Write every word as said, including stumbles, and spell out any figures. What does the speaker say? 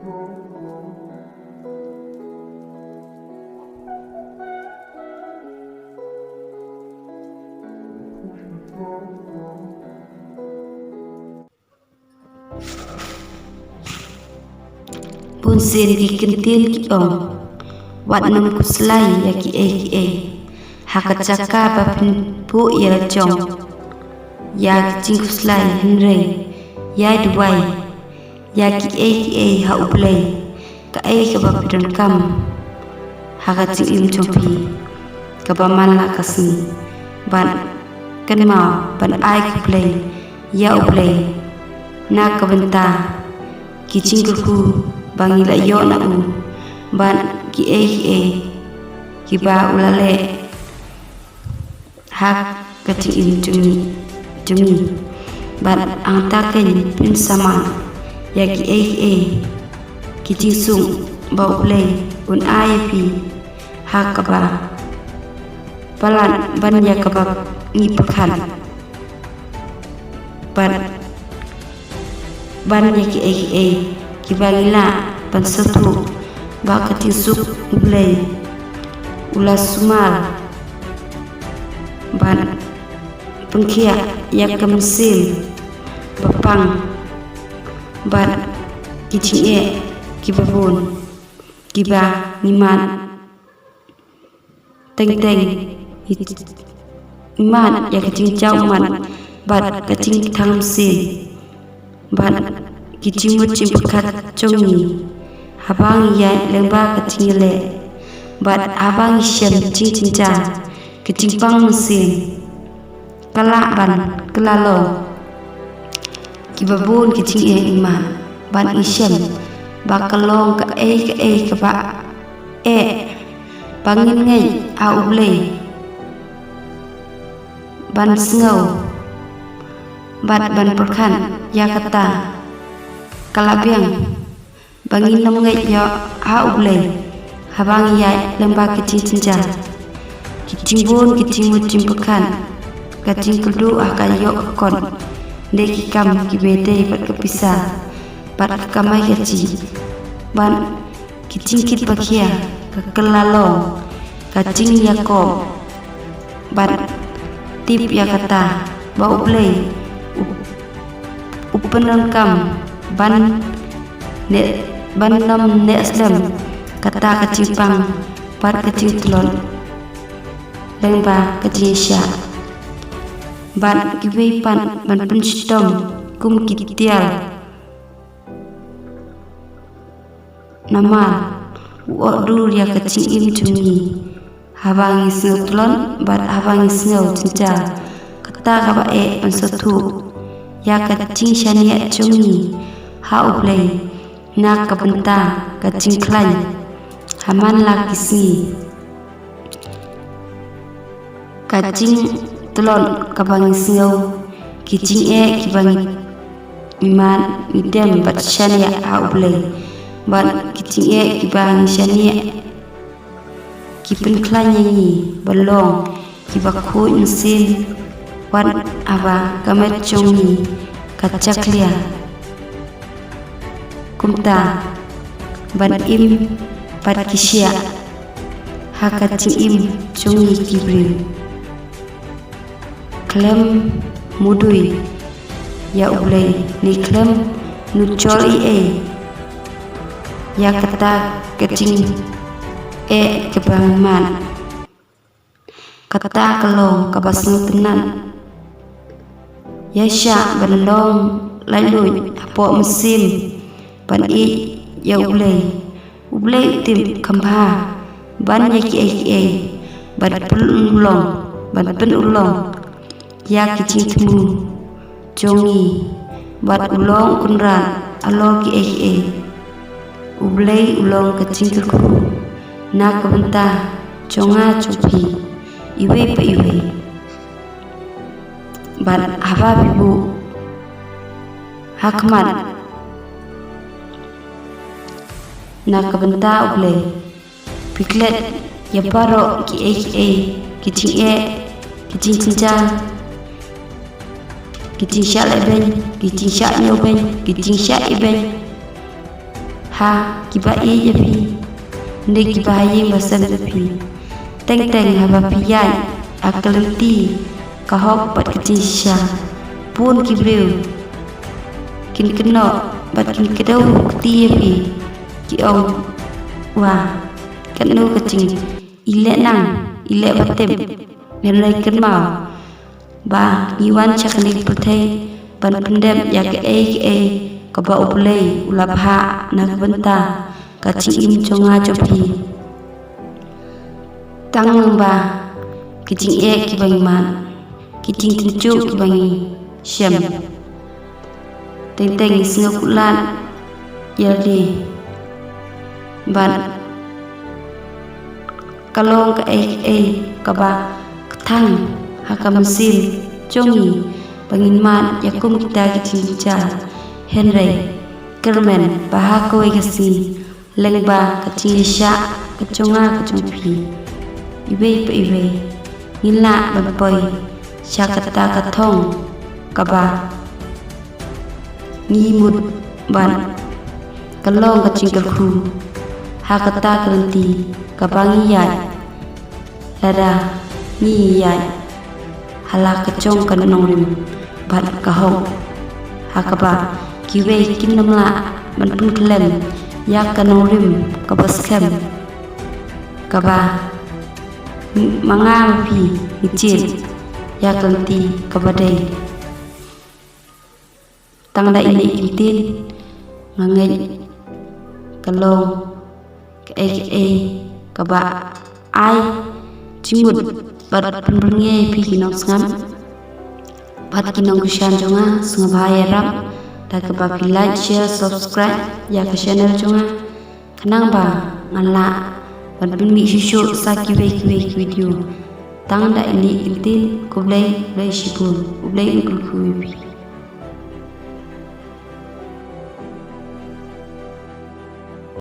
Bun sien ki kyntien ki ong, wat nym khuslai ïa kiei kiei ha ka jaka ba phin buh ïa la jong ïa ki jingkhuslai, hynrei ïai duwai ïa kiei kiei ha U Blei, kaei kaba phi donkam ha ka jingim jong phi kaba man la ka sngi. Bad kynmaw ban ai khublei ïa U Blei na ka bynta ki jingkyrkhu ba ngi la ïoh na u, bad kiei kiei kiba u la leh ha ka jingim jong ngi, jong ngi. Bad hangta kein phin sa mad ïa kiei kiei ki jingsuk ba U Blei un ai ïa phi ha kaba palat ban ïa kaba ngi pyrkhat. Bad ban ïa kiei kiei kiba ngi lah ban sngewthuh ba ka jingsuk U Blei u la sumar ban pynkhiah ïa ka mynsiem ba pang bad ki jingeh kiba bun kiba ngi mad teng teng, i mad ïa ka jingjaw mad bad ka jingthang mynsiem bad ki jingmut jingpyrkhat jong ngi haba ngi ïaid lyngba ka jingïaleh bad haba ngi shem jingjynjar, ka jingpang mynsiem ka lah ban kylla long kiba bun ki jingeh i mad, bad ngi shem ba ka long kaei kaei kaba eh ba ngin ngeit ha U Blei ban sngew bad ban pyrkhat ïa kata. Ka la biang ba ngin nym ngeit ïa ha U Blei haba ngi ïaid lyngba ki jingjynjar, ki jingbun, ki jingmut jingpyrkhat, ka jingkyrduh ha ka ïoh ka kot, ne ki kam kiba dei bad ka pisa bad ka kamai kajih, bad ki jingkit ba khia, ka kylla long, ka jingïakob, bad tip ïa kata ba U Blei u, u pyndonkam ban ne, ban nym neh slem kata ka jingpang bad ka jingtlot lyngba ka jingshah. Bad kiwei pat ban pynshitom kum ki tiar. Namar u ot dur ïa ka jingim jong ngi haba ngi sngew tlot bad haba ngi sngew jynjar. Kata kaba eh ban sngewthuh ïa ka jingshaniah jong ngi ha U Blei na ka bynta ka jingkhlaiñ ha man la ki sngi. Ka jingtlot kaba ngi sngew, ki jingeh kiba ngi mad, ngi dem bad shaniah ha U Blei, bad ki jingeh kiba ngi shaniah ki pynkhlaiñ ïa ngi ban long kiba khuid mynsiem, wat haba ka met jong ngi ka jakhlia. Kumta ban im bad ki shiah ha ka jingim jong ngi ki briew. Khlem mudui ïa U Blei ne khlem nujor ei ei ïa kata ka jingeh kaba mad. Kata ka long kaba sngewtynnat. Ïa shah ban long laitluid hapoh mynsiem ban ïeit ïa U Blei. U Blei u tip kham bha ban ïa kiei kiei ban pynurlong, ban pynurlong ïa ki jingthmu jong ngi, bad u long u Kynrad halor kiei kiei. U Blei u long ka jingkyrkhu na ka bynta jong nga jong phi iwei pa iwei. Bad haba phi buh ha khmat na ka bynta U Blei, phi klet ïa baroh kiei kiei, ki jingeh, ki jingjynjar, ki jingshah lehbeiñ, ki jingshah ñiewbeiñ, ki jingshah ibeiñ. ha kiba ïeit ïa phi, ne kiba ha ïing ba sem ïa phi. Teng teng haba phi ïaid ha ka lynti ka hok bad ka jingshisha, bun ki briew kin kynnoh bad kin kdew kti ïa phi, ki ong, wa, katno ka jing i leh nang, i leh ba tip. Hynrei kynmaw ba ngi wan sha kane ka pyrthei ban pyndep ïa kaei kaei kaba U Blei u la bha na ka bynta ka jingim jong nga jong phi. Tang lyngba ki jingeh kiba ngi mad, ki jingtynjuh kiba ngi shem, teng teng ngi sngewkhuslai ïa lade. Bad ka long kaei kaei kaba kthang ha ka mynsiem jong ngi ba ngin mad ïa kum kita ki jingjynjar. Hynrei kyrmen ba ha kawei ka sngi, lyngba ka jingïaishah ka jong nga ka jong phi, iwei pa iwei ngin lah ban poi sha kata ka thong kaba ngi mut ban, ka long ka jingkyrkhu ha kata ka lynti kaba ngi ïaid, lada ngi ïaid ha la ka jong ka nongrim bad ka hok, ha kaba kiwei kin ym lah ban pynkhlem ïa ka nongrim kaba skhem, kaba ma nga ma phi ngi jied ïa ka lynti kaba dei. Tang da ine i ktien, nga ngeit ka long kaei kaei kaba ai jingmut bad pynbyrngia ïa phi ki nongsngap bad ki nongkyrshan jong nga. Sngewbha ïarap da kaba phi like, share, subscribe ïa ka channel jong nga, khnang ba ngan lah ban pynmih shuh shuh sa kiwei kiwei ki video. Tang da ine i ktien, khublei, khublei shibun, U Blei un kyrkhu ïa phi.